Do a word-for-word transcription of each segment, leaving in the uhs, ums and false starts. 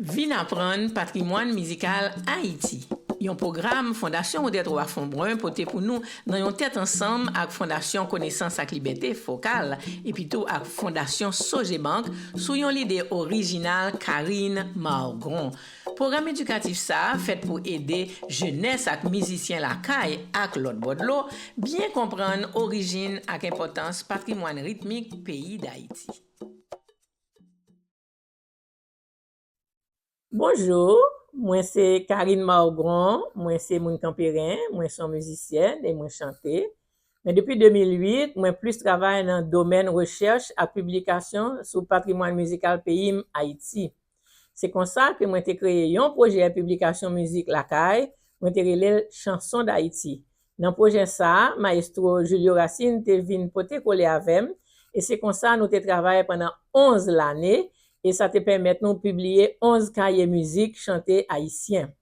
Vin aprann patrimwàn mizikal Ayiti, yon pwogram Fondasyon Odette Roy Fombrun pote pou nou nan yon tèt ansanm ak Fondasyon Konesans ak Libète, Fokal, epi tou ak Fondasyon Sogebank sou yon lide orijinal Karine Margron. Pwogram edikatif sa a fèt pou ede jenès ak mizisyen lakay ak lòt bò dlo byen konprann orijin ak enpòtans patrimwàn ritmik peyi Dayiti. Bonjou, mwen se Karine Margron, mwen se moun Kanperen, mwen se yon mizisyèn e mwen chante. Men depi de mil uit, mwen plis travay nan domèn rechèch ak piblikasyon sou patrimwàn mizikal peyi m, Ayiti. Se konsa ke mwen te kreye yon pwojè piblikasyon mizik lakay, mwen te rele l Chanson d'Haïti. Nan pwojè sa a, Mayestwo Julio Racine te vin pote kole avè m, e se konsa nou te travay pandan onz lane, e sa te pèmèt nou pibliye onz kaye mizik chante ayisyen.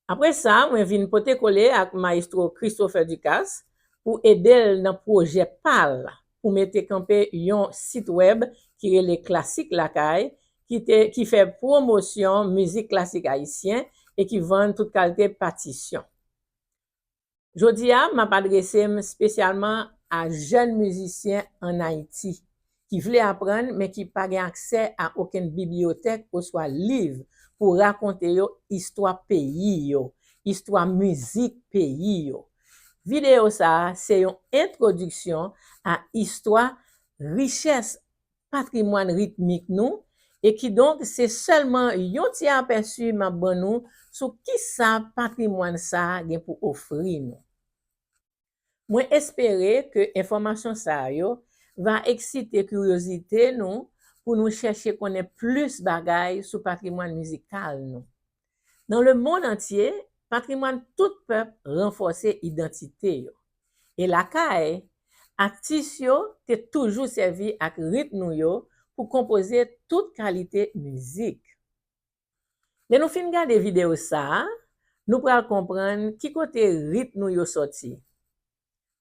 Apre sa, mwen vin pote kole ak Mayestwo Christopher Ducasse pou ede l nan pwojè pa l pou mete kanpe yon sit wèb ki rele Klasik Lakay, ki te, ki fè pwomosyon mizik klasik ayisyen e ki vann tout kalite patisyon. Jodi a, m ap adrese m espesyalman a jèn mizisyen ann Ayiti ki vle aprann, men ki pa gen aksè a okenn bibliyotèk oswa liv pou rakonte yo istwa peyi yo, istwa mizik peyi yo. Videyo sa a se yon entwodiksyon a istwa, richès patrimwàn ritmik nou, e kidonk se sèlman yon ti apèsi m ap ban nou sou kisa patrimwàn sa a gen pou ofri nou. Mwen espere ke enfòmasyon sa yo va eksite kiryozite nou pou nou chèche konnen plis bagay sou patrimwàn mizikal nou. Nan lemonn antye, patrimwàn tout pèp ranfòse idantite yo. E lakay, atis yo te toujou sèvi ak ritm nou yo pou konpoze tout kalite mizik. Lè nou fin gade videyo sa a, nou pral konprann ki kote ritm nou yo sòti,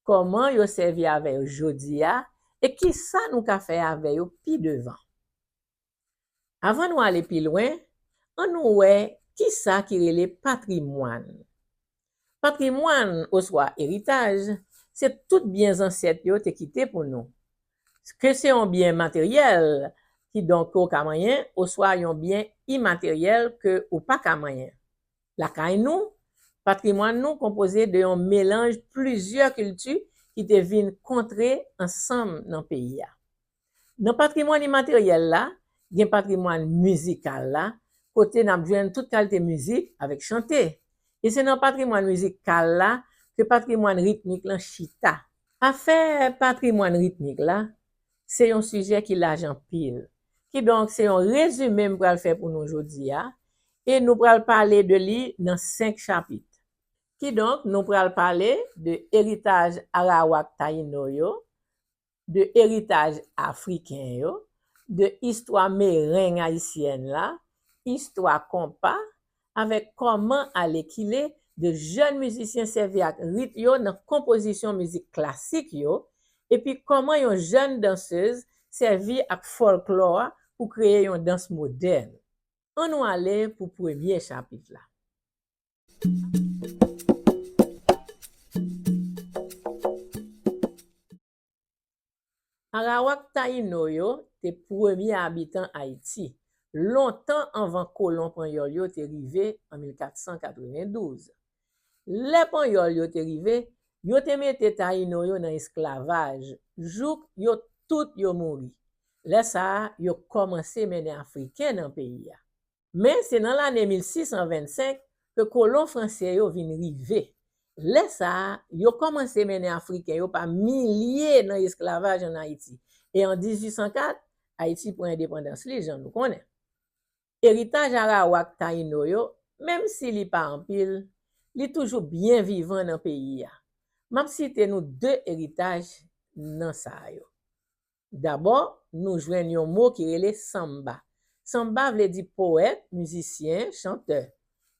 kòman yo sèvi avè yo jodi a, e kisa nou ka fè avè yo pi devan. Avan nou ale pi lwen, ann nou wè kisa ki rele patrimwàn. Patrimwàn oswa eritaj, se tout byen zansèt yo te kite pou nou. Ke se yon byen materyèl, kidonk ke w ka manyen, oswa yon byen imateryèl ke ou pa ka manyen. Lakay nou, patrimwàn nou konpoze de yon melanj plizyè kilti ki te vin kontre ansanm nan peyi a. Nan patrimwàn imateryèl la, gen patrimwàn mizikal la, kote n ap jwenn tout kalite mizik avèk chante. E se nan patrimwàn mizikal la ke patrimwàn ritmik lan chita. Afè patrimwàn ritmik la, se yon sijè ki laj anpil. Kidonk, se yon rezime m pral fè pou nou jodi a, e nou pral pale de li nan senk chapit. Kidonk, nou pral pale de eritaj Arawak Tayino yo, de eritaj afriken yo, de istwa mereng ayisyèn la, istwa konpa, avèk kòman alèkile de jèn mizisyen sèvi ak rit yo nan konpozisyon mizik klasik yo, epi kòman yon jèn dansez sèvi ak fòlklò a pou kreye yon dans modèn. Ann nou ale pou premye chapit la. Arawak Tayino yo te premye abitan Ayiti, lontan anvan kolon panyòl yo te rive an mil kat san katrevendouz. Lè panyòl yo te rive, yo te mete Tayino yo nan esklavaj, jouk yo tout yo mouri. Lè sa a, yo kòmanse mennen Afriken nan peyi a. Men se nan lane mil sis san vennsenk ke kolon franse yo vin rive. Lè sa a, yo kòmanse mennen Afriken yo pa milye nan esklavaj ann Ayiti. E an dizuit san kat, Ayiti pran endepandans li, jan nou konnen. Eritaj Arawak Tayino yo, menm si li pa anpil, li toujou byen vivan nan peyi a. M ap site nou de eritaj nan sa yo. Dabò, nou jwenn yon mo ki rele sanmba. Sanmba vle di powèt, mizisyen, chantè.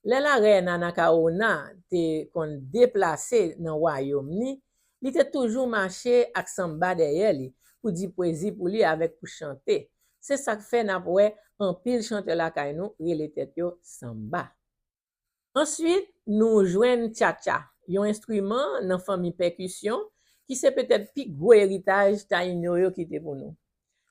Lè larèn Anacaona te konn deplase nan wayòm li, li te toujou mache ak sanmba dèyè li pou di pwezi pou li avèk pou chante. Se sa k fè n ap wè anpil chantè lakay nou rele tèt yo sanba. Answit, nou jwenn tchatcha, yon enstriman nan fanmi pèkisyon ki se petèt pi gwo eritaj Tayino yo kite pou nou.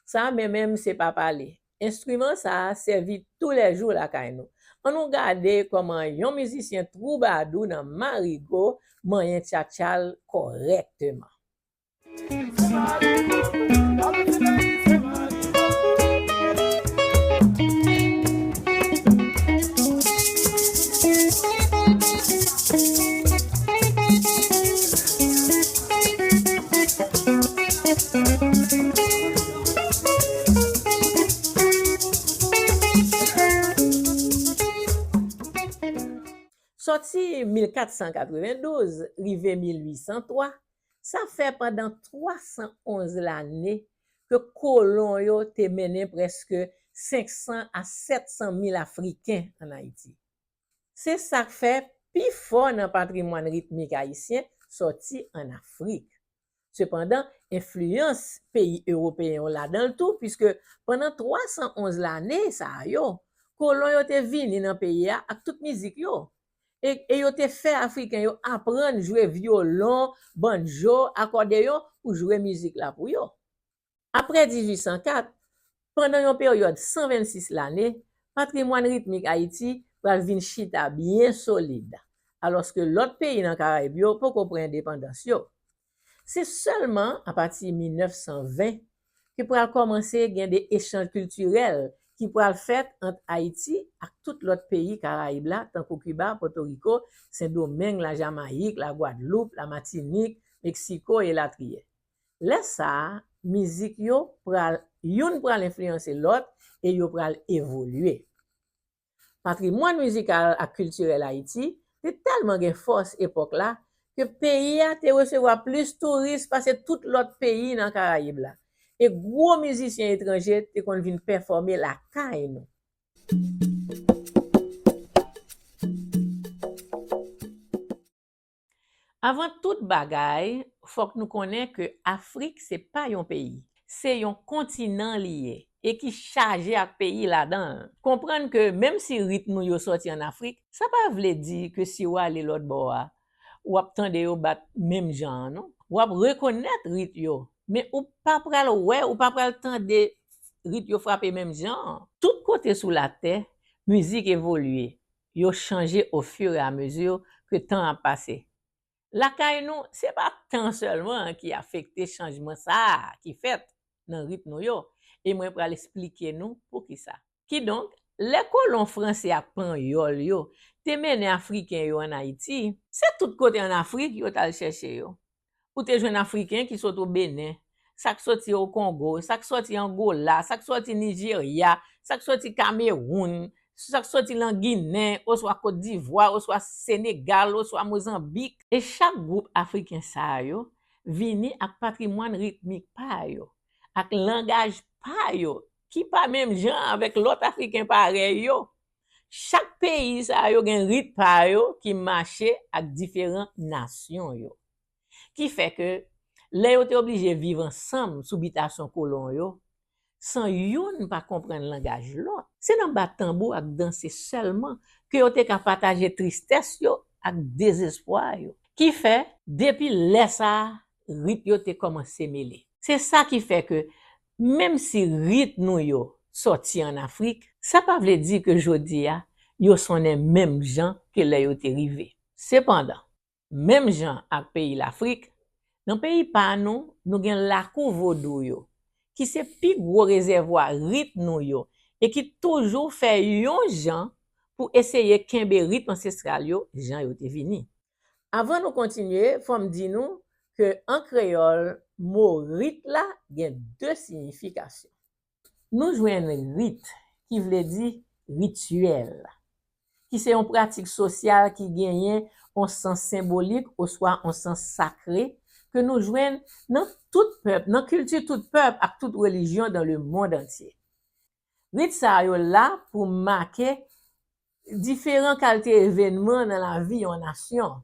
Sa menm menm se pa pale. Enstriman sa a sèvi toulèjou lakay nou. Ann nou gade kòman yon mizisyen twoubadou nan Marigo manyen tchatcha l kòrèkteman. Sòti mil kat san katrevendouz rive mil uit san twa, sa fè pandan twa san onz lane ke kolon yo te mennen prèske senk san a sèt san mil Afriken ann Ayiti. Se sa k fè pifò nan patrimwàn ritmik ayisyen sòti ann Afrik. Sepandan, enfliyans peyi ewopeyen yo ladan l tou, piske pandan twa san onz lane sa a yo, kolon yo te vini nan peyi a ak tout mizik yo. E, e yo te fè Afriken yo aprann jwe vyolon, banjo, akòdeyon pou jwe mizik la pou yo. Apre dizuit san kat, pandan yon peryòd san vennsis lane, patrimwàn ritmik Ayiti pral vin chita byen solid, alòske lòt peyi nan Karayib yo poko pran endepandans yo. Se sèlman apati mil nèf san ven ke pral kòmanse gen de echanj kiltirèl ki pral fèt ant Ayiti ak tout lòt peyi Karayib la, tankou Kiba, Pòtoriko, Sendomeng, Lajamayik, Lagwadloup, Lamatinik, Meksiko, elatriye. Lè sa a, mizik yo pral, youn pral enfliyanse lòt e yo pral evolye. Patrimwàn mizikal ak kiltirèl Ayiti te tèlman gen fòs epòk la ke peyi a te resevwa plis touris pase tout lòt peyi nan Karayib la. E gwo mizisyen etranje te konn vin pèfòme lakay nou. Avan tout bagay, fòk nou konnen ke Afrik se pa yon peyi, se yon kontinan li ye e ki chaje ak peyi ladan l. Konprann ke menm si rit nou yo sòti ann Afrik, sa pa vle di ke si w ale lòt bò a, w ap tande yo bat menm jan an, non. W ap rekonèt rit yo, men ou pa pral wè, ou pa pral tande rit yo frape menm jan an. Tout kote sou latè, mizik evolye, yo chanje au fur et à mesure ke tan ap pase. Lakay nou, se pa tan sèlman ki afekte chanjman sa a ki fèt nan rit nou yo, e mwen pral esplike nou poukisa. Kidonk, lè kolon franse ak panyòl yo te mennen Afriken yo ann Ayiti, se tout kote ann Afrik yo t al chèche yo. Ou te jwenn Afriken ki sot o Benen, sa k soti o Kongo, sa k soti Angola, sa k soti Nijerya, sa k soti Kamewoun, sa k soti nan Ginen, oswa Kot Divwa, oswa Senegal, oswa Mozanbik. E chak gwoup afriken sa yo vini ak patrimwàn ritmik pa yo, ak langaj pa yo, ki pa menm jan avèk lòt Afriken parèy yo. Chak peyi sa yo gen rit pa yo ki mache ak diferan nasyon yo. Ki fè ke, lè yo te oblije viv ansanm sou bitasyon kolon yo, san youn pa konprann langaj lòt, se nan bat tanbou ak danse sèlman ke yo te ka pataje tristès yo ak dezespwa yo. Ki fè, depi lè sa a, rit yo te kòmanse mele. Se sa ki fè ke, menm si rit nou yo sòti ann Afrik, sa pa vle di ke jodi a, yo sonnen menm jan ke lè yo te rive. Sepandan, menm jan ak peyi Lafrik, nan peyi pa nou, nou gen lakou vodou yo, ki se pi gwo rezèvwa rit nou yo, e ki toujou fè yon jan pou eseye kenbe rit ansestral yo jan yo te vini. Avan nou kontinye, fò m di nou ke an kreyòl, mo rit la gen de siyifikasyon. Nou jwenn rit, ki vle di rityèl, ki se yon pratik sosyal ki genyen yon sans senbolik oswa yon sans sakre ke nou jwenn nan tout pèp, nan kilti tout pèp ak tout relijyon dans le monde entier. Rit sa yo la pou make diferan kalte evènman nan lavi yon nasyon.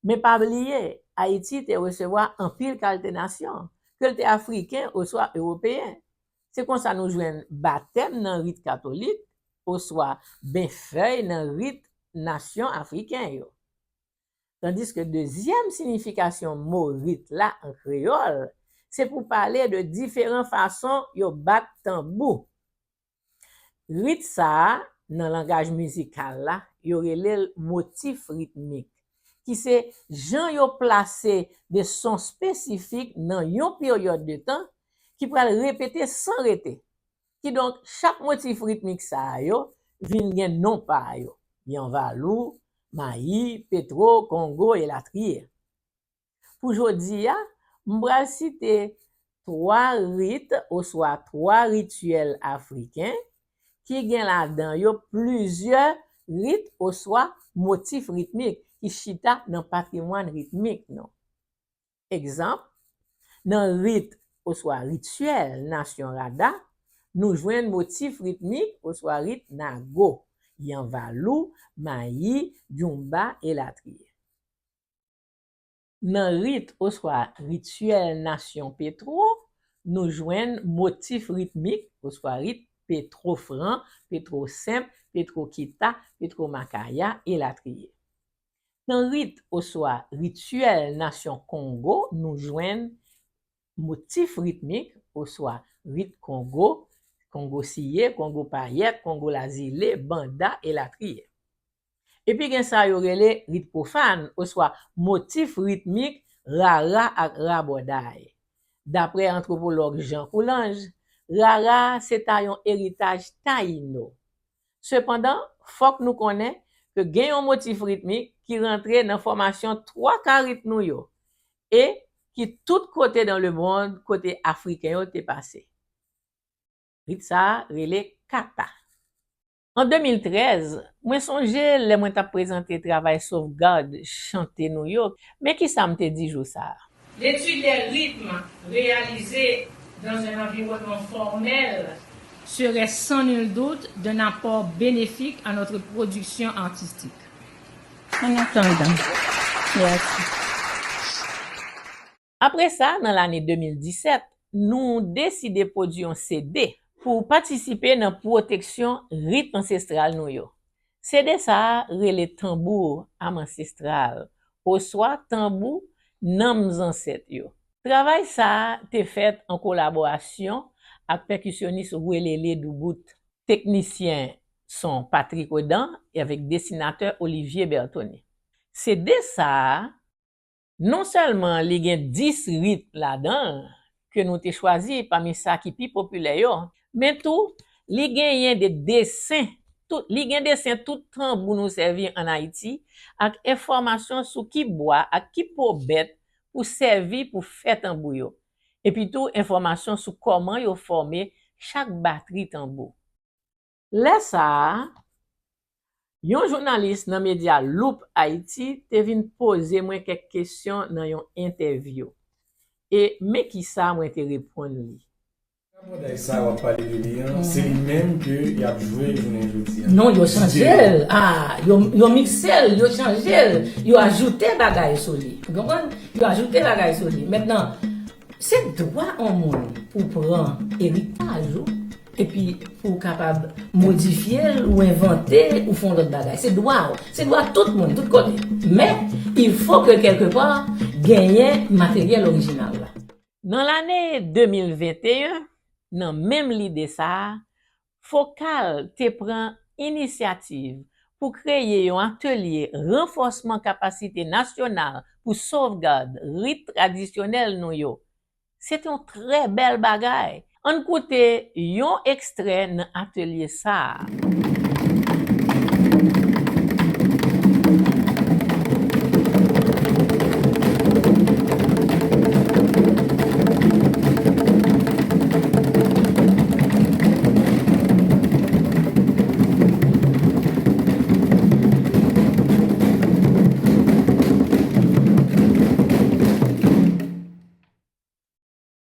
Men pa bliye, Ayiti te resevwa anpil kalte nasyon, ke l te afriken oswa ewopeyen. Se konsa nou jwenn batèm nan rit katolik, oswa benfèy nan rit nasyon afriken yo. Tandiske dezyèm siyifikasyon mo rit la an kreyòl, se pou pale de diferan fason yo bat tanbou. Rit sa a, nan langaj mizikal la, yo rele l motif ritmik, ki se jan yo plase de son espesifik nan yon peryòd de tan ki pral repete san rete. Kidonk, chak motif ritmik sa a yo vin gen non pa yo, yanvalou, mayi, petwo, kongo, elatriye. Pou jodi a, m pral site twa rit oswa twa rityèl afriken ki gen ladan yo plizyè rit oswa motif ritmik ki chita nan patrimwàn ritmik nou. Egzanp, nan rit oswa rityèl nasyon Rada, nou jwenn motif ritmik oswa rit nago, yanvalou, mayi, djoumba, elatriye. Nan rit oswa rityèl nasyon Petwo, nou jwenn motif ritmik oswa rit petwo fran, petwo senp, petwo kita, petwo makaya, elatriye. Nan rit oswa rityèl nasyon Kongo, nou jwenn motif ritmik oswa rit Kongo, Kongo siye, Kongo payèt, Kongo lazile, banda, elatriye. Epi gen sa yo rele rit pwofàn oswa motif ritmik rara ak rabòday. Daprè antwopològ Jean Coulanges, rara se ta yon eritaj tayino. Sepandan, fòk nou konnen ke gen yon motif ritmik ki rantre nan fòmasyon twa ka rit nou yo, e ki tout kote dans le monde kote Afriken yo te pase. Rit sa a rele kata. An de mil trèz, mwen sonje lè mwen t ap prezante travay sovgad chante nou yo, men kisa m te di jou sa a? L'étude des rythmes réalisée dans un environnement formel serait sans nul doute d'un apport bénéfique à notre production artistique. Ann antann dan. Mèsi. Apre sa, nan lane de mil disèt, nou deside pwodui yon C D pou patisipe nan pwoteksyon rit ansestral nou yo. C D sa a rele Tanbou Âme Ancestrale, oswa Tanbou Nanm Zansèt yo. Travay sa a te fèt an kolaborasyon ak pèkisyonis Welele Doubout, teknisyen son Patrick Odan e avèk desinatè Olivier Bertoni. C D sa a, non sèlman li gen dis rit ladan l ke nou te chwazi pami sa ki pi popilè yo, men tou li genyen de desen, tout, li gen desen tout tanbou nou sèvi ann Ayiti ak enfòmasyon sou ki bwa ak ki po bèt pou sèvi pou fè tanbou yo, epi tou enfòmasyon sou kòman yo fòme chak batri tanbou. Lè sa a, yon jounalis nan medya Loop Haïti te vin poze mwen kèk kesyon nan yon entèvyou. E men kisa mwen te reponn li. Bagay sa w ap pale de li an, se li menm ke y ap jwe jounen jodi a. Non, yo chanje l. Ah, yo, yo mikse l, yo chanje l, yo ajoute bagay sou li. Ou konprann? Yo ajoute bagay sou li. Mentnan, se dwa yon moun pou pran eritaj ou, epi pou w kapab modifye l, ou envante, ou fè yon lòt bagay. Se dwa w. Se dwa tout moun, tout kote. Men, il faut que quelque part, genyen materyèl orijinal la. Nan lane de mil venteyen, nan menm lide sa a, Fokal te pran inisyativ pou kreye yon atelye ranfòsman kapasite nasyonal pou sovgad rit tradisyonèl nou yo. Se te yon trè bèl bagay. Ann koute yon ekstrè nan atelye sa a.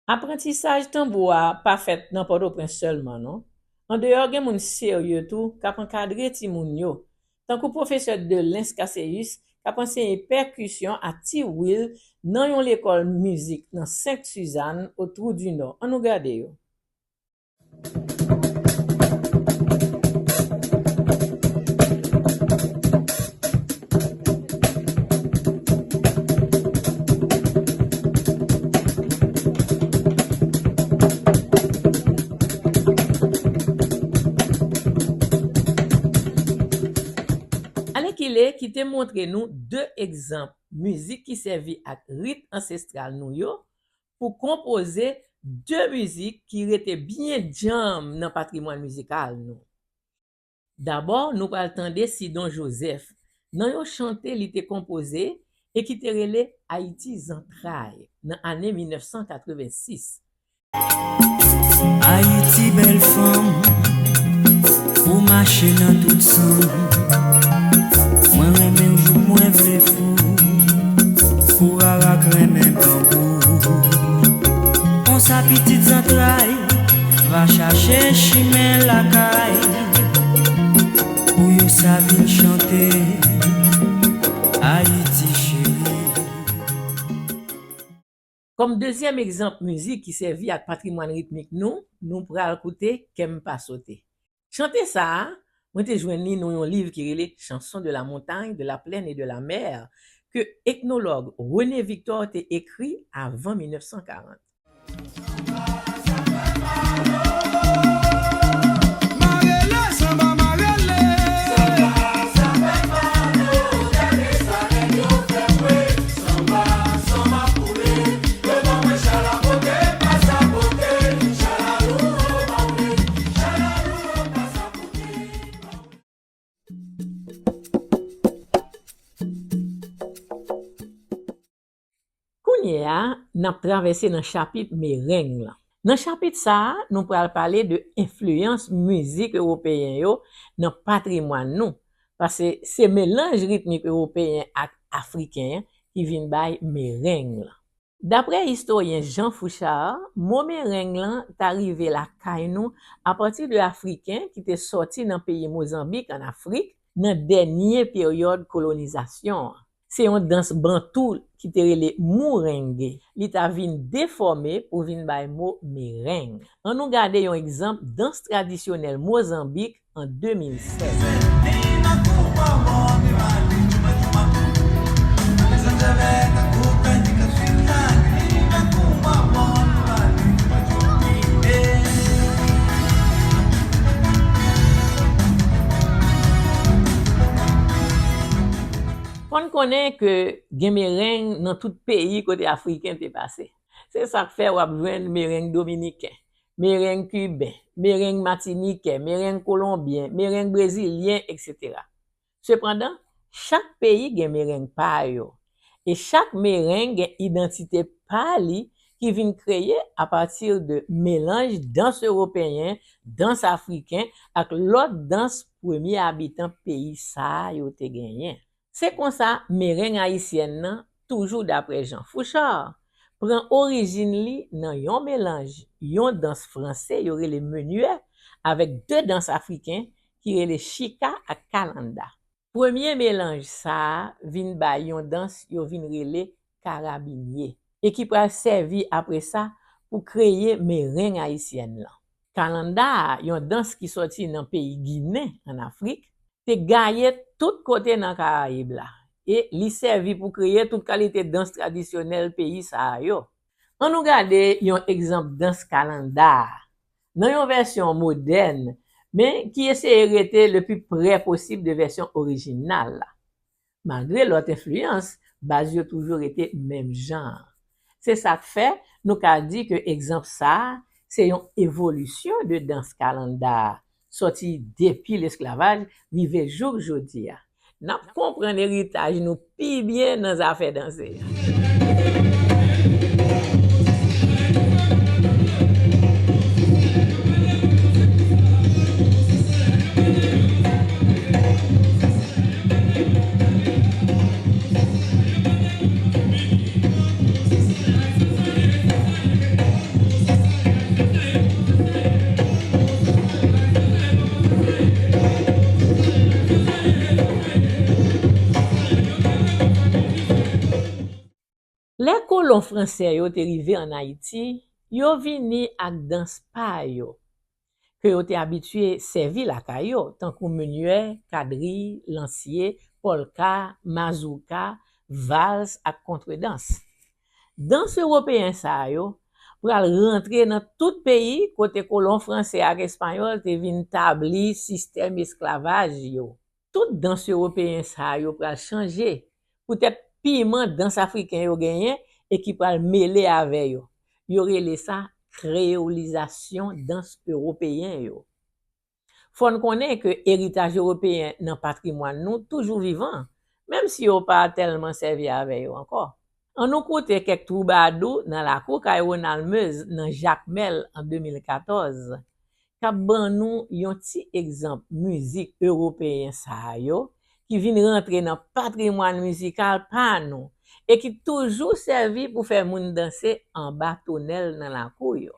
Aprantisaj tanbou a pa fèt nan Pòtoprens sèlman, non. Andeyò, gen moun serye tou k ap ankadre timoun yo, tankou pwofesè Delens Casséus, k ap anseye pèkisyon ak ti wil nan yon lekòl mizik nan Sent Sizàn, o Trou di Nò. Ann nou gade yo. Alèkile, kite m montre nou de egzanp mizik ki sèvi ak rit ansestral nou yo pou konpoze de mizik ki rete byen djanm nan patrimwàn mizikal nou. Dabò, nou pral tande Sidon Joseph nan yon chante li te konpoze e ki te rele Ayiti Zantray nan ane mil nèf san katrevensis. Ayiti bèl fanm, ou mache nan tout san. Mwen renmen w jouk mwen vle fou, pou rara k renmen tanbou. Konsa pitit zantray va chache chimen lakay, pou yo sa vin chante Ayiti cheri. Kòm dezyèm egzanp mizik ki sèvi ak patrimwàn ritmik nou, nou pral koute Kè m pa sote. Chante sa a, mwen te jwenn li nan yon liv ki rele Chansons de la montagne, de la plaine et de la mer, ke etnològ René Victor te ekri avan mil nèf san karant. Kounye a, n ap travèse nan chapit mereng lan. Nan chapit sa a, nou pral pale de enfliyans mizik ewopeyen yo nan patrimwàn nou, paske se melanj ritmik ewopeyen ak afriken an ki vin bay mereng lan. Daprè istoryen Jean Fouchard, mo mereng lan ta rive lakay nou apati de Afriken ki te sòti nan peyi Mozanbik ann Afrik nan dènye peryòd kolonizasyon an. Se yon dans bantou ki te rele mourenge. Li ta vin defòme pou vin bay mo mereng. Ann nou gade yon egzanp dans tradisyonèl Mozanbik an de mil sèz. Fò n konnen ke gen mereng nan tout peyi kote Afriken te pase. Se sa k fè w ap jwenn mereng dominiken, mereng kiben, mereng matinitjè, mereng kolonbyen, mereng brezilyen, etsetera. Sepandan, chak peyi gen mereng pa yo, e chak mereng gen idantite pa li ki vin kreye apati de melanj dans ewopeyen, dans afriken ak lòt dans premye abitan peyi sa a yo te genyen. Se konsa, mereng ayisyèn nan, toujou daprè Jean Fouchard, pran orijin li nan yon melanj yon dans franse yo rele menuet avèk de dans afriken ki rele chika ak kalanda. Premye melanj sa a vin bay yon dans yo vin rele karabinye e ki pral sèvi apre sa pou kreye mereng ayisyèn lan. Kalanda a, yon dans ki sòti nan peyi Ginen, ann Afrik, te gaye tout kote nan Karayib la, e li sèvi pou kreye tout kalite dans tradisyonèl peyi sa a yo. Ann nou gade yon egzanp dans kalanda a, nan yon vèsyon modèn, men ki eseye rete le pi prè posib de vèsyon orijinal la. Malgre lòt enfliyans, baz yo toujou rete menm jan an. Se sa k fè nou ka di ke egzanp sa a se yon evolisyon de dans kalanda a, sòti depi lesklavaj rive jouk jodi a. N ap konprann eritaj nou pi byen nan zafè danse a. Lè kolon fransè yo te rive ann Ayiti, yo vini ak dans pa yo. ke yo te abitye sèvi lakay yo, tankou menyè, kadriy, lansye, pòlka, mazouka, vals ak kontredans. Dans ewopeyen sa yo pral rantre nan tout peyi kote kolon franse ak espayòl te vin tabli sistèm esklavaj yo. Tout dans ewopeyen sa yo pral chanje poutèt piman dans afriken yo genyen e ki pral mele avè yo. Yo rele sa kreyolizasyon dans ewopeyen yo. Fò n konnen ke eritaj ewopeyen nan patrimwàn nou toujou vivan, menm si yo pa tèlman sèvi avè yo ankò. Ann nou koute kèk twoubadou nan lakou kay Ronald Meuse nan Jakmèl an de mil katòz, k ap ban nou yon ti egzanp mizik ewopeyen sa a yo ki vin rantre nan patrimwàn mizikal pa nou e ki toujou sèvi pou fè moun danse anba tonèl nan lakou yo.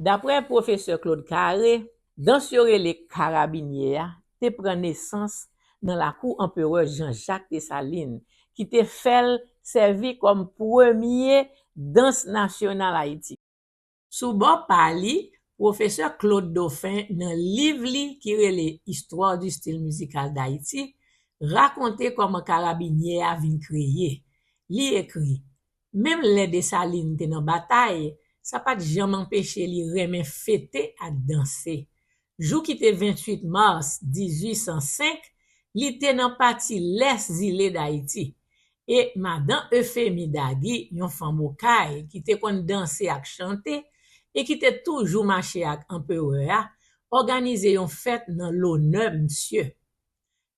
Daprè pwofesè Claude Carré, dans yo rele karabinye a te pran nesans nan lakou anperè Jean-Jacques Dessalines, ki te fè l sèvi kòm premye dans nasyonal Ayiti. Sou bò pa li, pwofesè Claude Dauphin, nan liv li ki rele Histoire du style musical d'Haïti, rakonte kòman karabinye a vin kreye. Li ekri, menm lè Desalin te nan batay, sa pa t janm anpeche li renmen fete ak danse. Jou ki te venntuit mas dizuit san senk, li te nan pati lès zile Dayiti. E madan Eufémie Daguy, yon fanm Okay ki te konn danse ak chante e ki te toujou mache ak anperè a, òganize yon fèt nan lonè msye.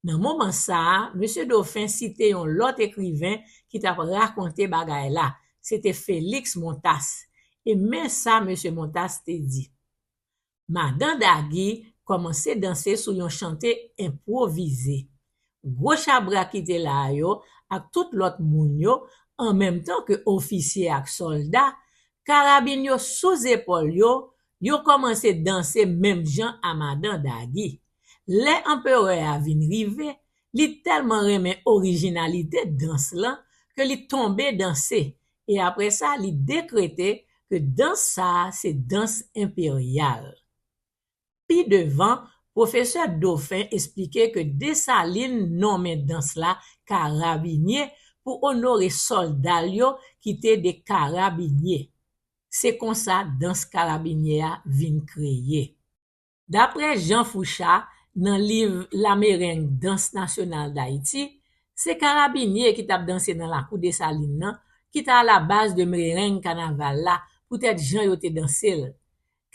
Nan moman sa a, mesye Dauphin site yon lòt ekriven ki t ap rakonte bagay la, se te Félix Montas. E men sa mesye Montas te di, Madan Daguy kòmanse danse sou yon chante enpwovize. Gwo chabrak ki te la a yo ak tout lòt moun yo, an menm tan ke ofisye ak sòlda, karabin yo sou zepòl yo, yo kòmanse danse menm jan a madan Daguy. Lè anperè a vin rive, li tèlman renmen orijinalite dans lan ke li tonbe danse, e apre sa, li dekrete ke dans sa a se dans enperyal. Pi devan, pwofesè Dauphin esplike ke Desalin nonmen dans la karabinye pou onore sòlda l yo ki te de karabinye. Se konsa dans karabinye a vin kreye. Daprè Jean Fouchard, nan liv La Meringue, danse nationale d'Haïti, se karabinye ki t ap danse nan lakou Desalin nan ki t alabaz de mereng kanaval la, poutèt jan yo te danse l.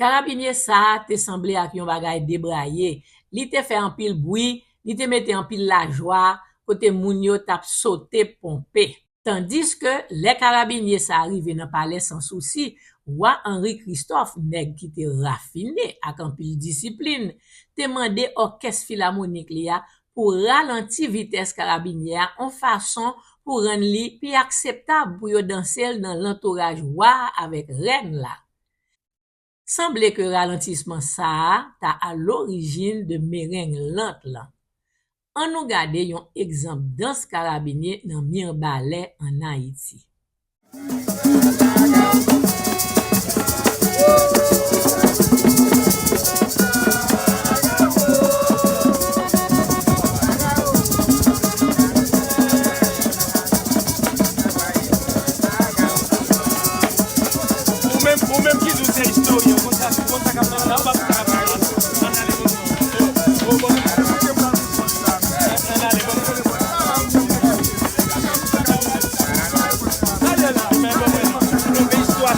Karabinye sa a te sanble ak yon bagay debraye. Li te fè anpil bri, li te mete anpil lajwa, kote moun yo t ap sote ponpe. Tandiske lè karabinye sa a rive nan palè Sansousi, wa Henri Christophe, nèg ki te rafine ak anpil disiplin, te mande òkès filamonik li a pou ralanti vitès karabinye a yon fason pou rann li pi akseptab pou yo danse l nan lantouraj wa a avèk rèn la. Sanble ke ralantisman sa a ta a lorijin de mereng lant lan. Ann nou gade yon egzanp dans karabinye nan Mirbalè ann Ayiti. Ou menm, ou menm ki di w se istoryen, konsa, konsa k ap fèt la, ou p ap ka pale. Ann ale, bon. Ann ale, bon. Ann ale la, men bon, men, nou fè istwa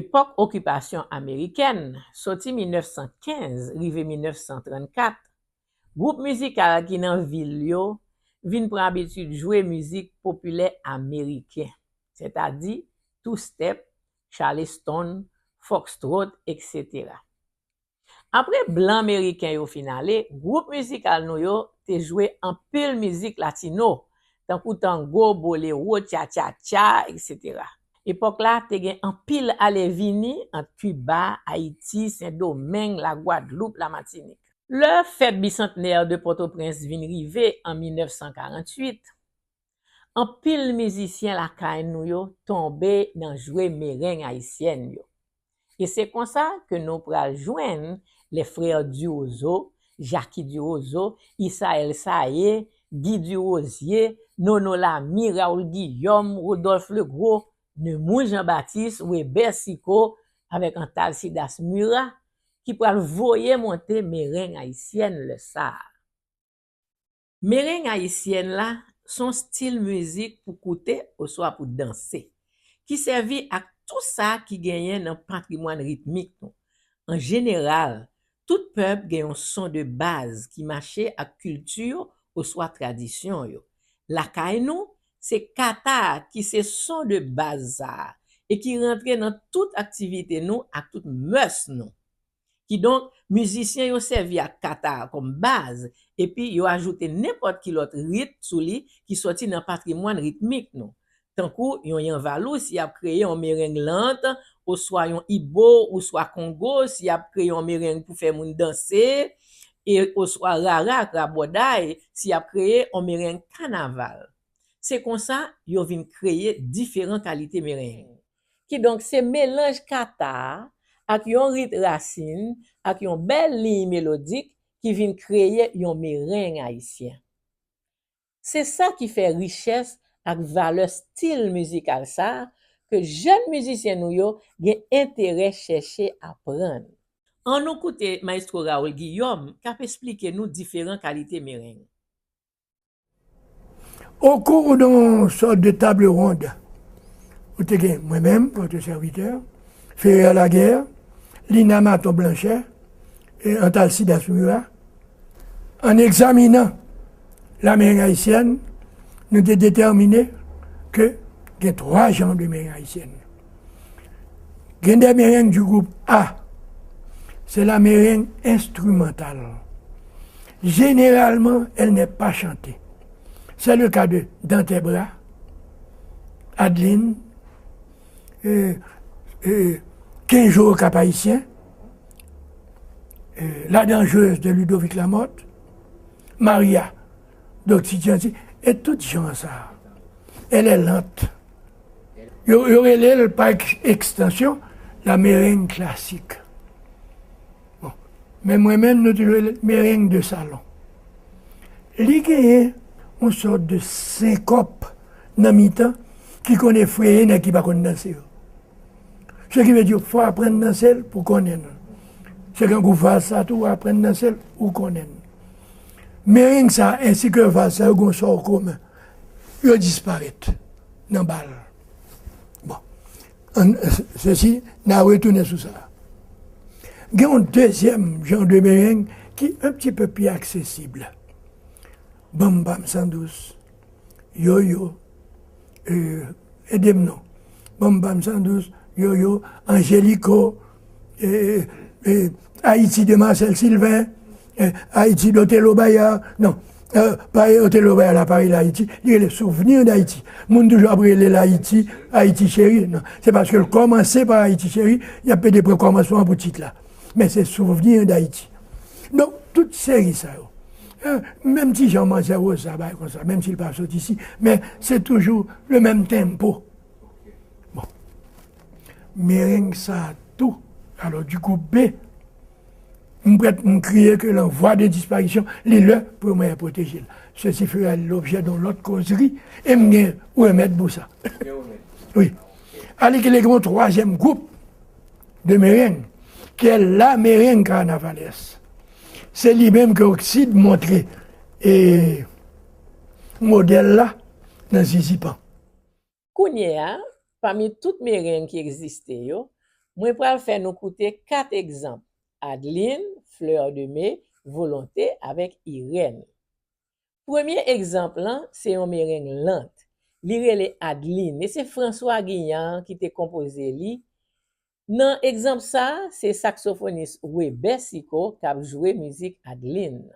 Epòk okipasyon amerikèn, soti mil nèf san kenz rive mil nèf san trannkat, gwoup mizikal ki nan vil yo vin pran abitid jwe mizik popilè ameriken, sètadi two-step, charleston, foxtrot, etsetera. Apre blan meriken yo fin ale, gwoup mizikal nou yo te jwe anpil mizik latino, tankou tango, bolero, cha-cha-cha, etsetera. Epòk la, te gen anpil ale vini ant Kiba, Ayiti, Sendomeng, Lagwadloup, Lamatinik. Lè fèt bisantnè de Pòtoprens vin rive an mil nèf san karanntuit, anpil mizisyen lakay nou yo tonbe nan jwe mereng ayisyèn yo. E se konsa ke nou pral jwenn les frères Durozeau, Jacky Durozeau, Isaël Saillé, Guy Durosier, Nono Lamy, Raoul Guillaume, Rodolphe Legros, Nemours Jean-Baptiste, Weber Sicot, avèk Antalcidas Murat, ki pral voye monte mereng ayisyèn lè sa a. Mereng ayisyèn la se yon stil mizik pou koute oswa pou danse, ki sèvi ak tou sa ki genyen nan patrimwàn ritmik nou. An jeneral, tout pèp gen yon son de baz ki mache ak kilti yo oswa tradisyon yo. Lakay nou, se kata a ki se son de baz sa a, e ki rantre nan tout aktivite nou ak tout mès nou. Kidonk, mizisyen yo sèvi ak kata a kòm baz, epi yo ajoute nenpòt ki lòt rit sou li ki sòti nan patrimwàn ritmik nou. Tankou yon yanvalou, si y ap kreye yon mereng lant, oswa yon ibo, oswa kongo, si y ap kreye yon mereng pou fè moun danse, e oswa rara ak rabòday, si y ap kreye yon mereng kanaval. Se konsa, yo vin kreye diferan kalite mereng. Kidonk, se melanj kata a ak yon rit rasin, ak yon bèl liy melodik ki vin kreye yon mereng ayisyen. Se sa ki fè richès ak valè stil mizikal sa a ke jèn mizisyen nou yo gen enterè chèche aprann. Ann nou koute Maestro Raoul Guillaume k ap esplike nou diferan kalite mereng. Au cours d'une sorte de table ronde, ou te gen mwen menm, votre serviteur, Ferrer Laguerre, Lina Maton Blanchet, e Antalcidas Murat, an egzaminan la mereng ayisyèn, nou te detèmine ke gen twa jan de mereng ayisyèn. Gen de mereng du groupe A, c'est la mereng instrumentale. Généralement, elle n'est pas chantée. C'est le cas de Dantèbra, Adeline, euh, euh, Quinze jours au Cap-Haïtien, euh, La Dangeuse de Ludovic Lamothe, Maria d'Occident, et tout jan sa a. Elle est lente. Yo, yo rele l pa ekstansyon la mereng klasik. Bon. Men mwen menm, nou toujou rele l mereng de salon. Li genyen yon sòt de senkòp nan mitan ki konn efreye nèg ki pa konn danse yo. Se ki vle di, fò aprann danse l pou konnen l. Se grangou vals sa tou, w aprann danse l, ou konnen l. Mereng sa, ensi ke vals sa, yo gen yon sò komen. Yo disparèt nan bal. Bon. An, sesi, n a retounen sou sa. Gen yon dezyèm jan de mereng ki un petit peu plus accessible. Banm banm san dous, yoyo, euh, ede m non. Banm banm san dous, yoyo, Angeliko, euh, euh, Ayiti de Marcel Sylvain, euh, Ayiti d'Othello Bayard, non, euh, pa Othello Bayard la pa rele Ayiti, li rele Souvenir d'Haïti. Moun toujou ap rele l Ayiti, Ayiti cheri, non. Se paske l kòmanse pa Ayiti cheri, y ap pede pran kòmansman pou tit la. Men se Souvenir d'Haïti. Donk, tout seri sa yo. Menm ti jan manzè Rosa bay konsa, menm si l pa sot isi, men se toujou le menm tempo. Bon. Mereng sa tou, alò, du groupe B, m prèt, m kriye ke l an vwa de disparisyon, li lè pou yo mwen pwoteje l. Sesi fera lobjè de yon lòt kozri, e m gen remèd pou sa. Wi. Alèkile gen yon twazyèm gwoup de mereng, ki è la mereng carnavalesk. Se li menm ke Oxide montre e modèl la nan Zizipan. Kounye a, pami tout mereng ki egziste yo, Mwen pral fè nou koute kat egzanp: Adeline, Fleur de Mai, Volonté avèk Irène. Premye egzanp lan se yon mereng lant. Li rele Adeline, e se François Guignard ki te konpoze li. Nan egzanp sa a, se saksofonis Webè Sicot k ap jwe mizik Adeline.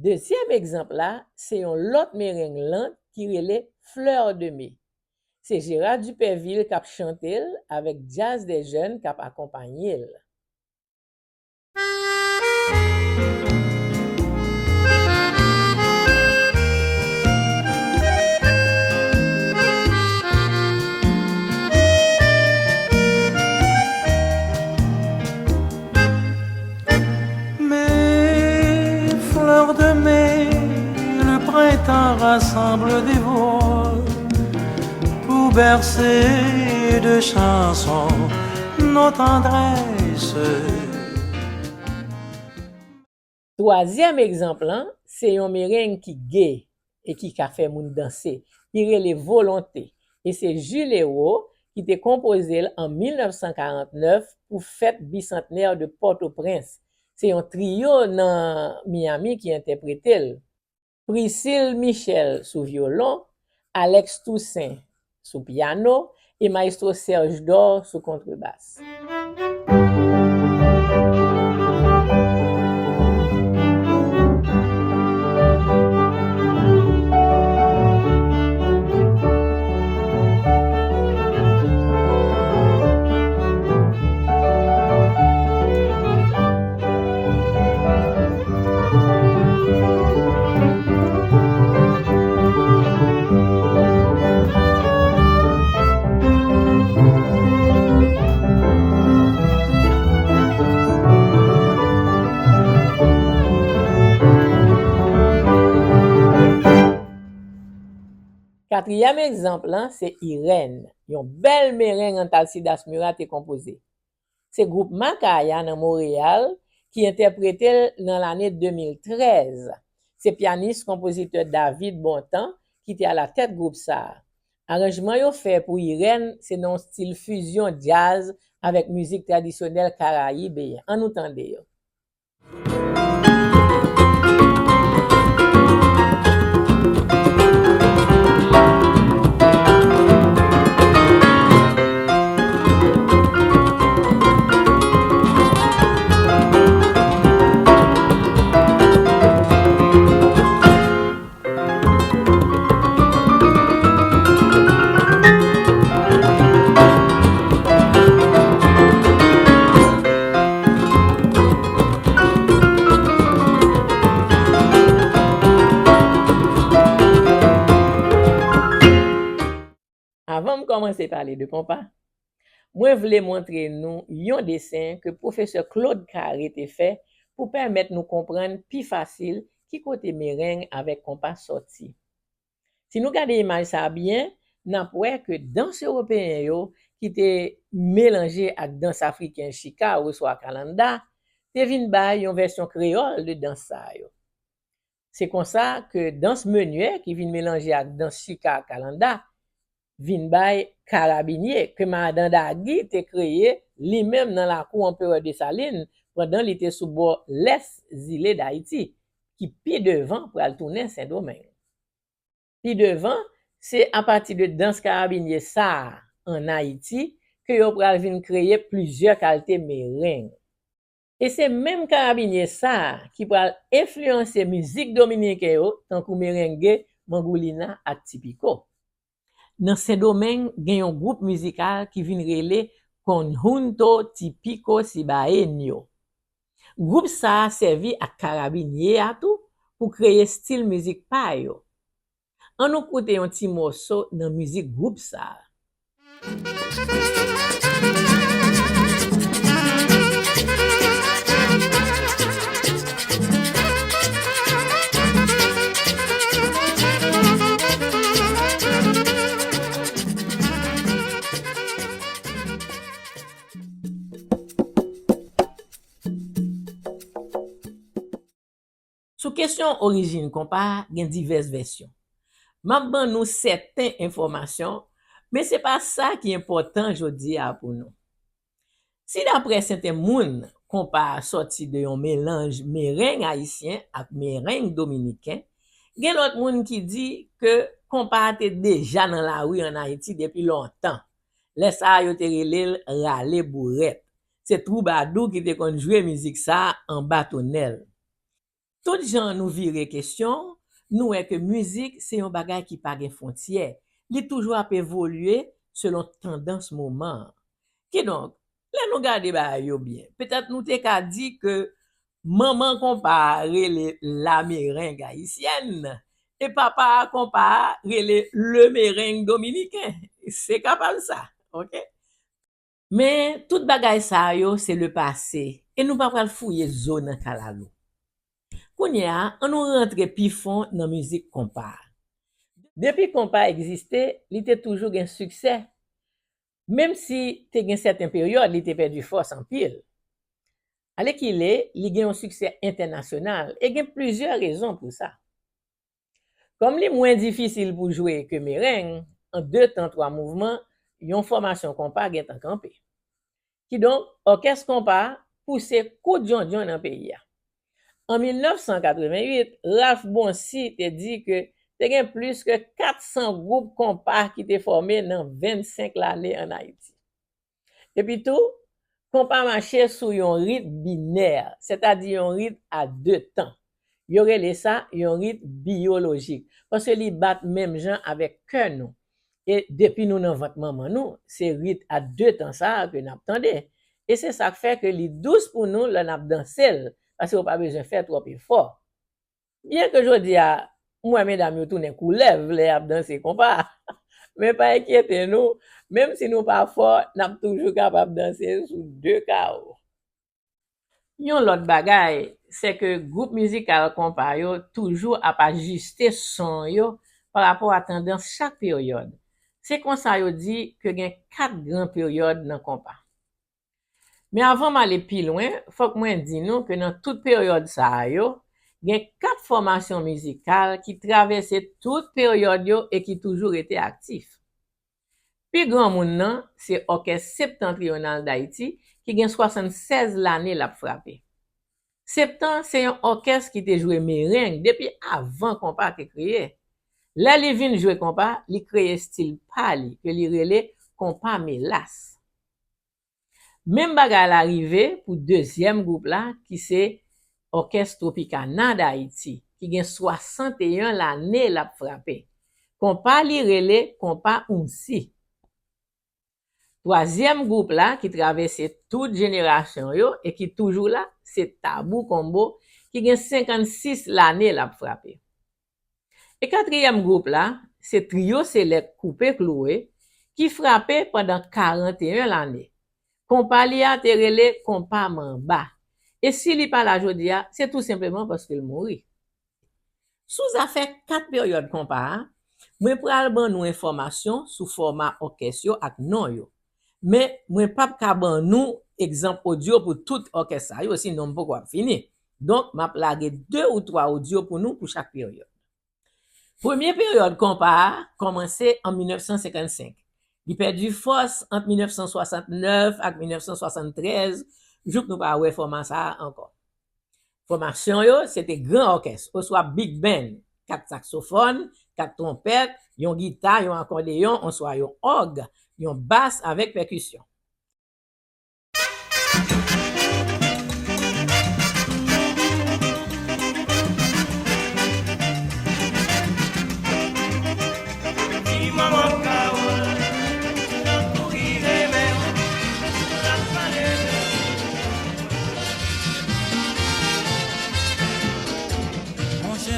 Dezyèm egzanp la, se yon lòt mereng lant ki rele Fleur de Mai. Se Gérard Dupervil k ap chante l avèk Jazz des Jeunes k ap akonpanye l. Mes fleurs de mai, le printemps rassemble des voix pour bercer de chansons nos tendresses. Twazyèm egzanp lan, se yon mereng ki ge e ki ka fè moun danse. Li rele Volonté. E se Jules Hérault ki te konpoze l an mil nèf san karant nèf pou fèt bisantnè de Pòtoprens. Se yon triyo nan Miami ki entèprete l. Priscille Michel sou vyolon, Alex Toussaint sou pyano e Maestro Serge Dor sou kontrebas. Katriyèm egzanp lan se Irène, yon bèl mereng Antalcidas Murat te konpoze. Se gwoup Makaya nan Monreyal ki entèprete l nan lane de mil trèz. Se pyanis konpozitè David Bontemps ki te alatèt gwoup sa a. Aranjman yo fè pou Irène se nan yon stil fizyon djaz avèk mizik tradisyonèl karayibeyen. Ann nou tande yo. Avan m kòmanse pale de konpa, mwen vle montre nou yon desen ke pwofesè Claude Carré te fè pou pèmèt nou konprann pi fasil ki kote mereng avèk konpa sòti. Si nou gade imaj sa a byen, n ap wè ke dans ewopeyen yo ki te melanje ak dans afriken chika oswa kalanda te vin bay yon vèsyon kreyòl de dans sa yo. Se konsa ke dans menyè ki vin melanje ak dans chika kalanda vin bay karabinye ke Madan Dagi te kreye li menm nan lakou Anperè Desalin pandan li te sou bò lès zile Dayiti, ki pi devan pral tounen Sendomeng. Pi devan, se apati de dans karabinye sa a ann Ayiti ke yo pral vin kreye plizyè kalte mereng. E se menm karabinye sa a ki pral enfliyanse mizik dominiken yo, tankou merenge, mangoulina ak tipiko. Nan Sendomeng, gen yon gwoup mizikal ki vin rele Conjunto Típico Cibaeño. Gwoup sa a sèvi ak karabinye a tou pou kreye stil mizik pa yo. Ann nou koute yon ti mòso nan mizik gwoup sa a. Sou kesyon orijin konpa a, gen divès vèsyon. M ap ban nou sèten enfòmasyon, men se pa sa ki enpòtan jodi a pou nou. Si daprè sèten moun, konpa a sòti de yon melanj mereng ayisyen ak mereng dominiken, gen lòt moun ki di ke konpa a te deja nan lari ann Ayiti depi lontan. Lè sa a, yo te rele l rale bourèt. Se twoubadou ki te konn jwe mizik sa a anba tonèl. Tout jan nou vire kesyon, nou wè ke mizik se yon bagay ki pa gen fwontyè. Li toujou ap evolye selon tandans moman an. Kidonk, lè nou gade bagay yo byen, petèt nou te ka di ke manman konpa a rele la mereng ayisyèn e papa konpa a rele le mereng dominiken. Se kapab sa, oke? Men, tout bagay sa yo, se le pase, e nou pa pral fouye zo nan kalalou. Kounye a, ann nou rantre pi fon nan mizik konpa a. Depi konpa egziste, li te toujou gen siksè. Menm si te gen sèten peryòd, li te pèdi fòs anpil. Alèkile, li gen yon siksè entènasyonal, e gen plizyè rezon pou sa. Kòm li mwen difisil pou jwe ke mereng, an de tan, twa mouvman, yon fòmasyon konpa gentan kanpe. Kidonk, òkès konpa a pouse kou djondjon nan peyi a. An mil nèf san katreven uit, Ralph Boncy te di ke te gen plis ke kat san gwoup konpa ki te fòme nan vennsenk lane ann Ayiti. Epitou, konpa mache sou yon rit binè, sètadi yon rit a de tan. Yo rele sa yon rit biyolojik, paske li bat menm jan avèk kè nou. E depi nou nan vant manman nou, se rit a de tan sa a ke n ap tande. E se sa k fè ke li dous pou nou lè n ap danse l, paske w pa bezwen fè twòp efò. Byenke jodi a, m wè medam yo tounen koulèv lè y ap danse konpa, men pa enkyete nou, menm si nou pa fò, n ap toujou kapab danse sou de kawo. Yon lòt bagay, se ke gwoup mizikal konpa yo toujou ap ajiste son yo parapò a tandans chak peryòd. Se konsa yo di ke gen kat gran peryòd nan konpa. Men avan m ale pi lwen, fòk mwen di nou ke nan tout peryòd sa a yo, gen kat fòmasyon mizikal ki travèse tout peryòd yo e ki toujou rete aktif. Pi granmoun nan, se Òkès Septantriyonal Dayiti, ki gen swasannsèz lane l ap frape. Septan se yon òkès ki te jwe mereng depi avan konpa te kreye. Lè li vin jwe konpa, li kreye stil pa li, ke li rele konpa melas. Menm bagay la rive pou dezyèm gwoup la, ki se Òkès Tropicana Dayiti, ki gen swasanteyen lane l ap frape. Konpa li rele konpa ounsi. Twazyèm gwoup la, ki travèse tout jenerasyon yo e ki toujou la, se Tabou Combo, ki gen senkannsis lane l ap frape. E katriyèm gwoup la, se Trio Select Koupe Klouwe, ki frape pandan karanteyen lane. Konpa li a te rele konpa manba. E si li pa la jodi a, se tou senpleman paske l mouri. Sou zafè kat peryòd konpa a, mwen pral ban nou enfòmasyon sou fòma òkès yo ak non yo. Men, mwen p ap ka ban nou egzanp odyo pou tout òkès sa yo, sinon m poko ap fini. Donk, m ap lage de ou twa odyo pou nou pou chak peryòd. Premye peryòd konpa a kòmanse an mil nèf san senkannsenk. Li pèdi fòs ant mil nèf san swasantnèf ak mil nèf san swasanntrèz, jouk nou pa wè fòma sa a ankò. Fòmasyon yo, se te gran òkès, oswa big band, kat saksofòn, kat twonpèt, yon gita, yon akòdeyon, oswa yon òg, yon bas avèk pèkisyon.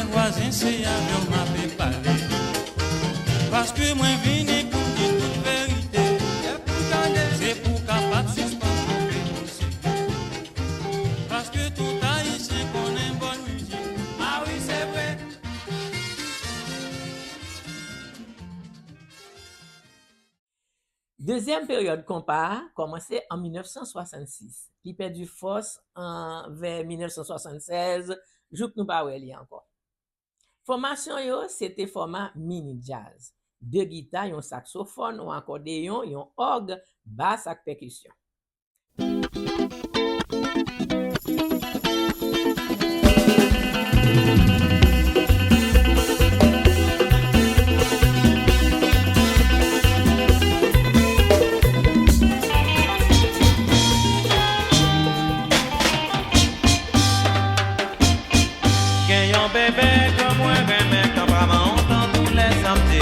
Vwazen, se avè w m ape pale. Paske mwen vini pou m di tout verite. Se pou w kapab sispann twonpe nou se. Paske tout Ayisyen konnen bòn mizik. A wi, se vre. Dezyèm peryòd konpa a kòmanse an mil nèf san swasannsis. Li pèdi fòs an, vè mil nèf san swasannsèz, jouk nou pa wè li ankò. Fòmasyon yo, se te fòma mini djaz. De gita, yon saksofòn, yon akòdeyon, yon òg, bas ak pèkisyon. Gen yon bebe ke mwen renmen, kanpaman w tankou lè samdi.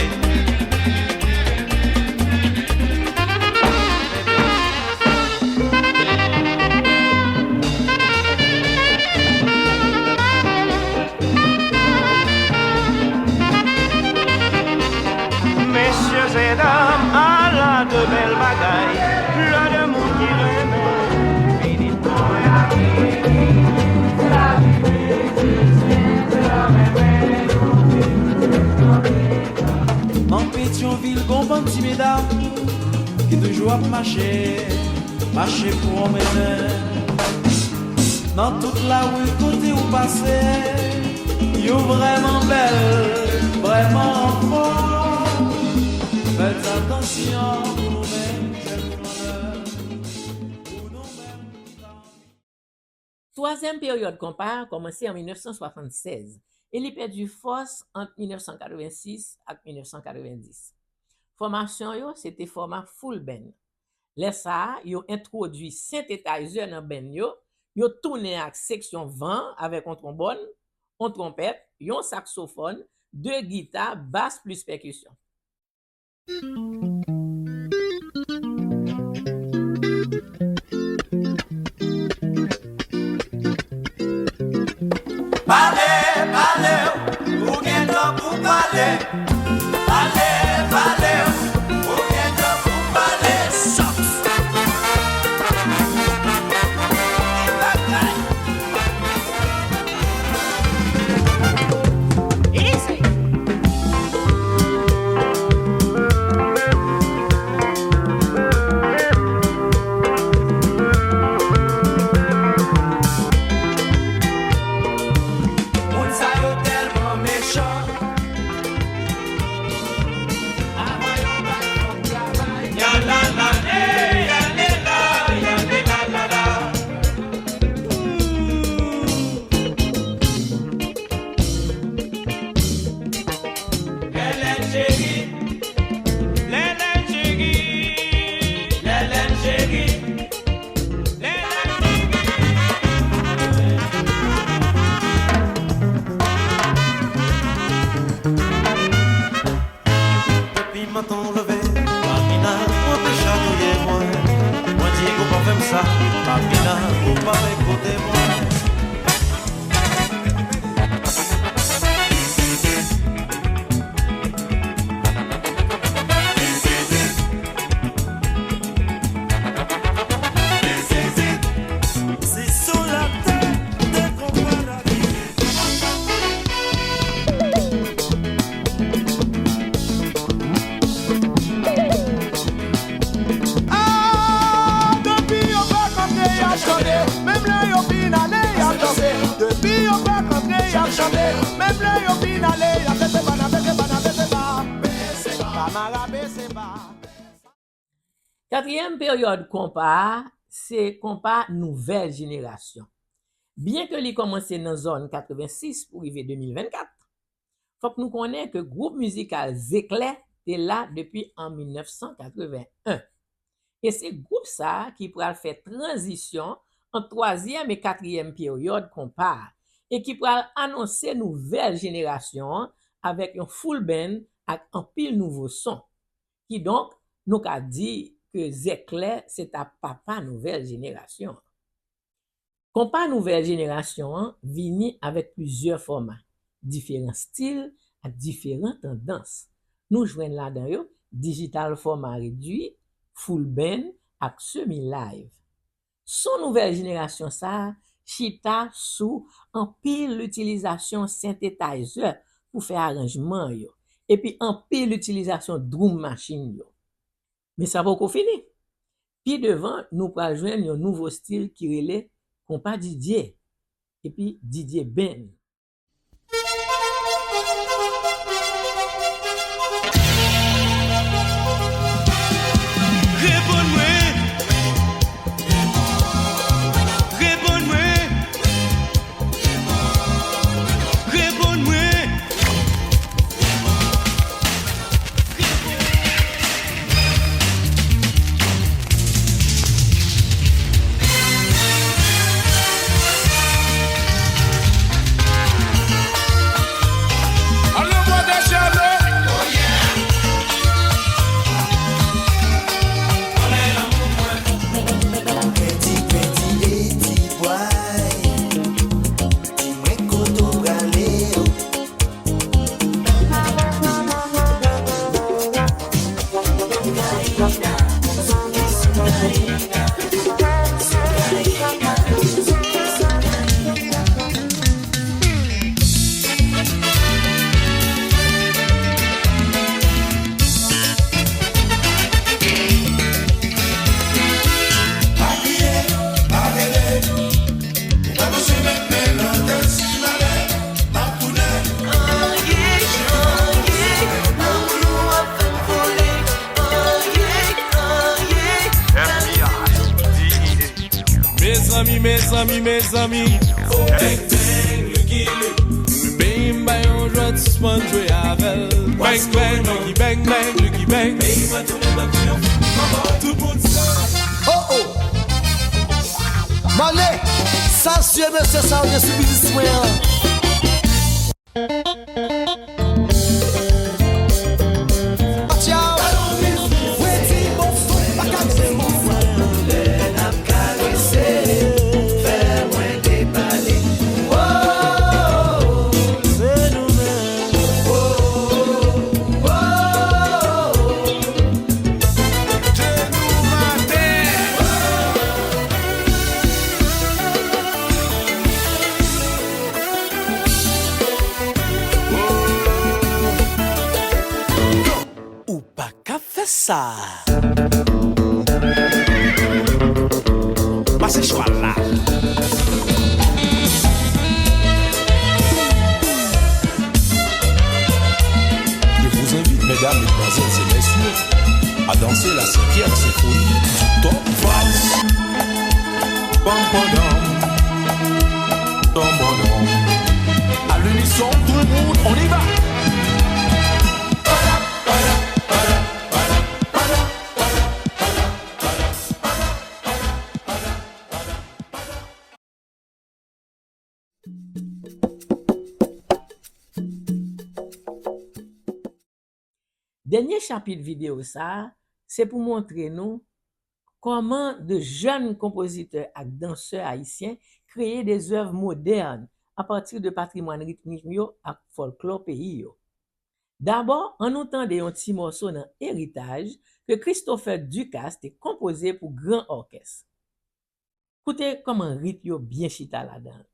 Mesye e dam, ala de bèl bagay, lè de moun ki renmen vini. Nan Petyonvil, gon bann ti medam ki toujou ap mache, mache pou yon menm. Nan tout lari kote ou pase, yo vrèman bèl, vrèman anfòm. Fèt atansyon pou nou menm jèn flannè, pou nou menm ki pa anvi. Twazyèm peryòd konpa a kòmanse an mil nèf san swasannsèz e li pèdi fòs ant mil nèf san katrevensis ak mil nèf san katrevendis. Fòmasyon yo se te fòma full band. Lè sa a, yo entwodui synthetizer nan band yo, yo tounen ak seksyon van avèk yon twonbòn, yon twonpèt, yon saksofòn, de gita, bas plis pèkisyon. Pale, pale, ou gen dwa pou pale. Pale, pale, ou gen dwa pou pale. Sòks. Bagay. Easy. Moun sa yo tèlman mechan. Avan yo bat fòk travay. Ya la la le, ya le la, ya le la la la. Lèlè cheri, lèlè cheri, lèlè cheri, lèlè cheri. Depi maten w leve, Papina, ou anpeche chatouye mwen. Mwen di ou pa fè m sa, Papina, ou pa vle koute mwen. Se sou la tèt de konpa la. Ah, depi yo pa kanpe, y ap chante. Menm lè yo fin ale, y ap danse. Depi yo pa kanpe, y ap chante. Menm lè yo fin ale, y ap bese ba, n ap bese ba, n ap bese ba. Bese ba, mara bese ba. Katriyèm peryòd konpa a, se konpa nouvèl jenerasyon. Byenke li kòmanse nan zòn katrevensis pou rive de mil vennkat, fòk nou konnen ke gwoup mizikal Zeklè te la depi an mil nèf san katreven en. E se gwoup sa a ki pral fè tranzisyon ant twazyèm e katriyèm peryòd konpa a, e ki pral anonse nouvèl jenerasyon an avèk yon full band ak anpil nouvo son. Kidonk, nou ka di ke Zeklè se ta papa nouvèl jenerasyon an. Konpa nouvèl jenerasyon an vini avèk plizyè fòma. diferan stil ak diferan tandans. Nou jwenn ladan yo digital format réduit, full band ak semi live. Son nouvèl jenerasyon sa a chita sou anpil itilizasyon synthetizer pou fè aranjman yo, epi anpil itilizasyon drum machine yo. Men sa poko fini. Pi devan, nou pral jwenn yon nouvo stil ki rele konpa Didye, epi Didye Band. Reponn mwen. Reponn mwen. Reponn mwen. Mezanmi, mezanmi, mezanmi. Oh, bang, bang, Lucky Luke. Bang, bay yon jwèt, sispann jwe avè l. Bang, bang, Lucky, bang, bang, Lucky, bang. Tout moun sa. Oh, oh. Mane, sa zye mesye sa yo gen sou biznis mwen an. Ou pa ka fè sa. Pase chwal la. Je vous invite, mesdames, mesdemoiselles et messieurs, à danser la cinquième symphonie du Top Vibes. Pam, padam. Pam, padam. À l'unisson, tout le monde, on y va. Dènye chapit videyo sa a, se pou montre nou kòman de jèn konpozitè ak dansè ayisyen kreye de zèv modèn apati de patrimwàn ritmik yo ak fòlklò peyi yo. Dabò, ann nou tande yon ti mòso nan Eritaj ke Christopher Ducasse te konpoze pou gran òkès. Koute kòman rit yo byen chita ladan l.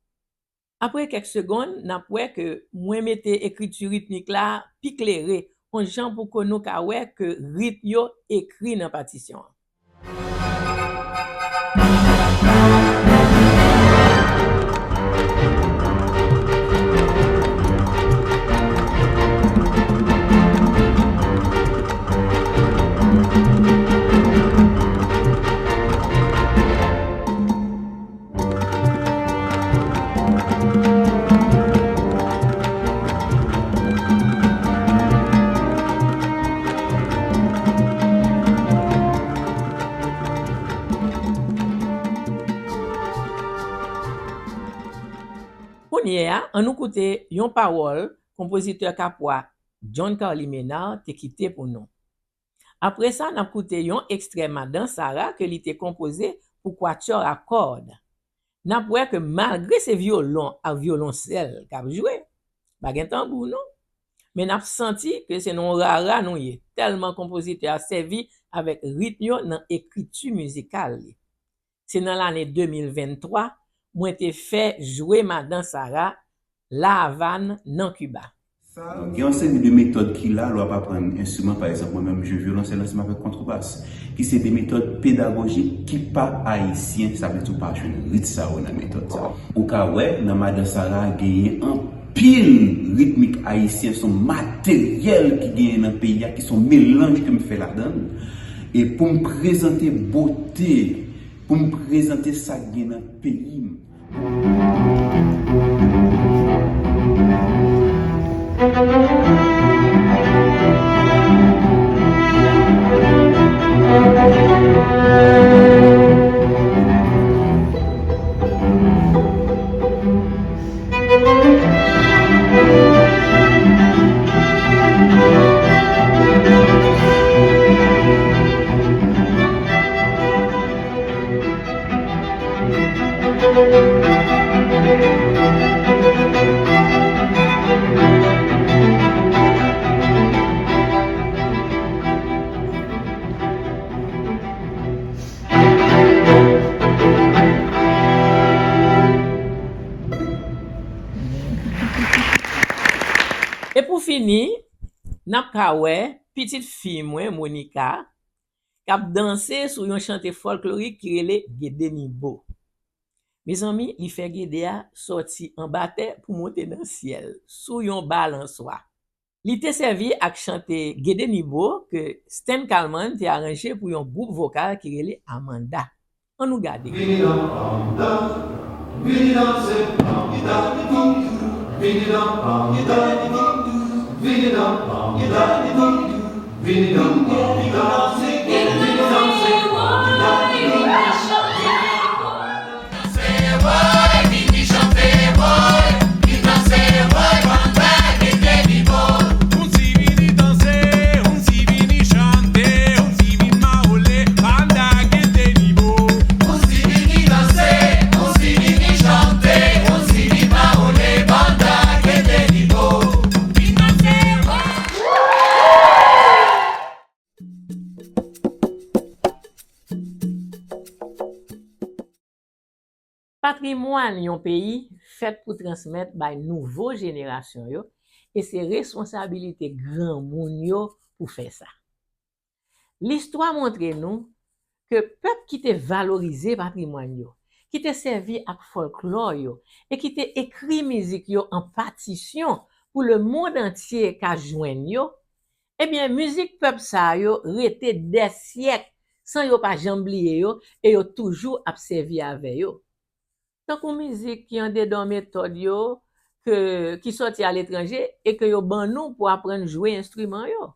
Apre kèk segonn, n ap wè ke mwen mete ekriti ritmik la pi klere, yon jan pou ke nou ka wè ke rit yo ekri nan patisyon an. Kounye a, ann nou koute yon pawòl konpozitè kapwa John Carly Ménard te kite pou nou. Apre sa, n ap koute yon ekstrè Madan Sara ke li te konpoze pou kwatyò a kòd. N ap wè ke malgre se vyolon ak vyolonsèl k ap jwe, Pa gen tanbou, non. Men n ap santi ke se nan yon rara nou ye, tèlman konpozitè a sèvi avèk ritm yo nan ekriti mizikal li. Se nan lane de mil venntwa, mwen te fè jwe Madan Sara, La Havane, nan Kiba. Sa, gen yon seri de metòd ki la, lè w ap aprann enstriman, pa egzanp, mwen menm, m jwe vyolonsèl ansanm avèk kontrebas, ki se de metòd pedagojik ki pa ayisyen, sa vle di w pa jwenn rit sa yo nan metòd sa yo. Ou ka wè, nan Madan Sara, genyen anpil ritmik ayisyen, se yon materyèl ki genyen nan peyi a, ki se yon melanj ke m fè ladan l. E pou m prezante bote, pou m prezante sa k gen nan peyi m. E pou fini, n ap ka wè pitit fi mwen, Monica, k ap danse sou yon chante fòlklorik ki rele Gede Nibo. Mezanmi, li fè gede a sòti anba tè pou monte nan syèl, sou yon balanswa. Li te sèvi ak chante Gede Nibo ke Stan Kalman te aranje pou yon gwoup vokal ki rele Amanda. Ann nou gade. Patrimwàn yon peyi fèt pou transmèt bay nouvo jenerasyon yo, e se responsabilite granmoun yo pou fè sa. Listwa montre nou ke pèp ki te valorize patrimwàn yo, ki te sèvi ak fòlklò yo, e ki te ekri mizik yo an patisyon pou lemonn antye ka jwenn yo, ebyen, mizik pèp sa yo rete dè syèk san yo pa janm bliye yo e yo toujou ap sèvi avè yo. Tankou mizik ki andedan metòd yo, ke, ki sòti aletranje e ke yo ban nou pou aprann jwe enstriman yo.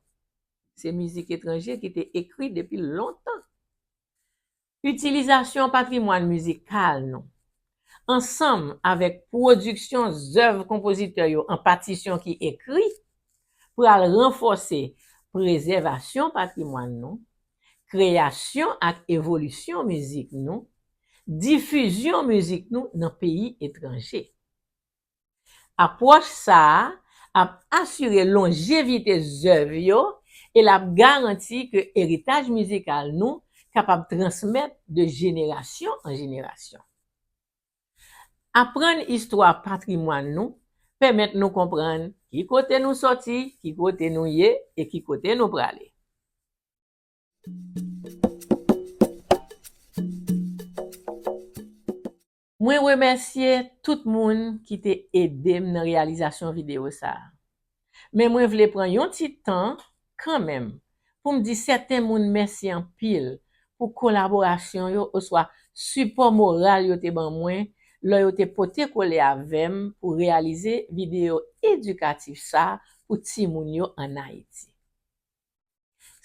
Se mizik etranje ki te ekri depi lontan. Itilizasyon patrimwàn mizikal nou, ansanm avèk pwodiksyon zèv konpozitè yo an patisyon ki ekri, pral ranfòse prezèvasyon patrimwàn nou, kreyasyon ak evolisyon mizik nou, difizyon mizik nou nan peyi etranje. Apwòch sa a ap asire lonjevite zèv yo e l ap garanti ke eritaj mizikal nou kapab transmèt de jenerasyon an jenerasyon. Aprann istwa patrimwàn nou pèmèt nou konprann ki kote nou sòti, ki kote nou ye e ki kote nou prale. Mwen remèsye tout moun ki te ede m nan reyalizasyon videyo sa a. Men mwen vle pran yon ti tan kanmenm pou m di sèten moun mèsi anpil pou kolaborasyon yo oswa sipò moral yo te ban mwen lè yo te pote kole avè m pou reyalize videyo edikatif sa a pou timoun yo ann Ayiti.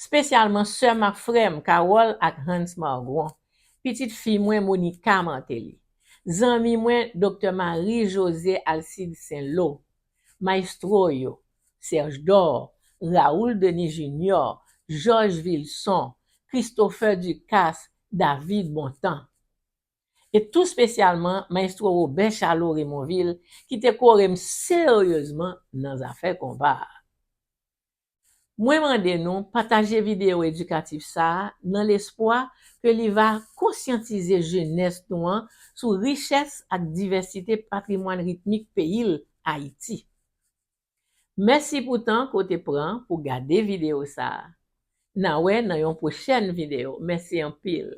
Espesyalman sè m ak frè m, Carole ak Hans Margron, pitit fi mwen, Monica Martelly, zanmi mwen, Doktè Marie José Alcide Saint-Lô, mayestwo yo, Serge Dor, Raoul Denis Junior, Georges Wilson, Christopher Ducasse, David Bontemps. e tou espesyalman Mayestwo Wobè Chalo Remonvil, ki te kore m seryezman nan zafè konpa a. Mwen mande nou pataje videyo edikatif sa a nan lespwa ke li va konsyantize jenès nou an sou richès ak divèsite patrimwàn ritmik peyi l, Ayiti. Mèsi pou tan ke w te pran pou gade videyo sa a. N a wè nan yon pwochèn videyo. Mèsi anpil.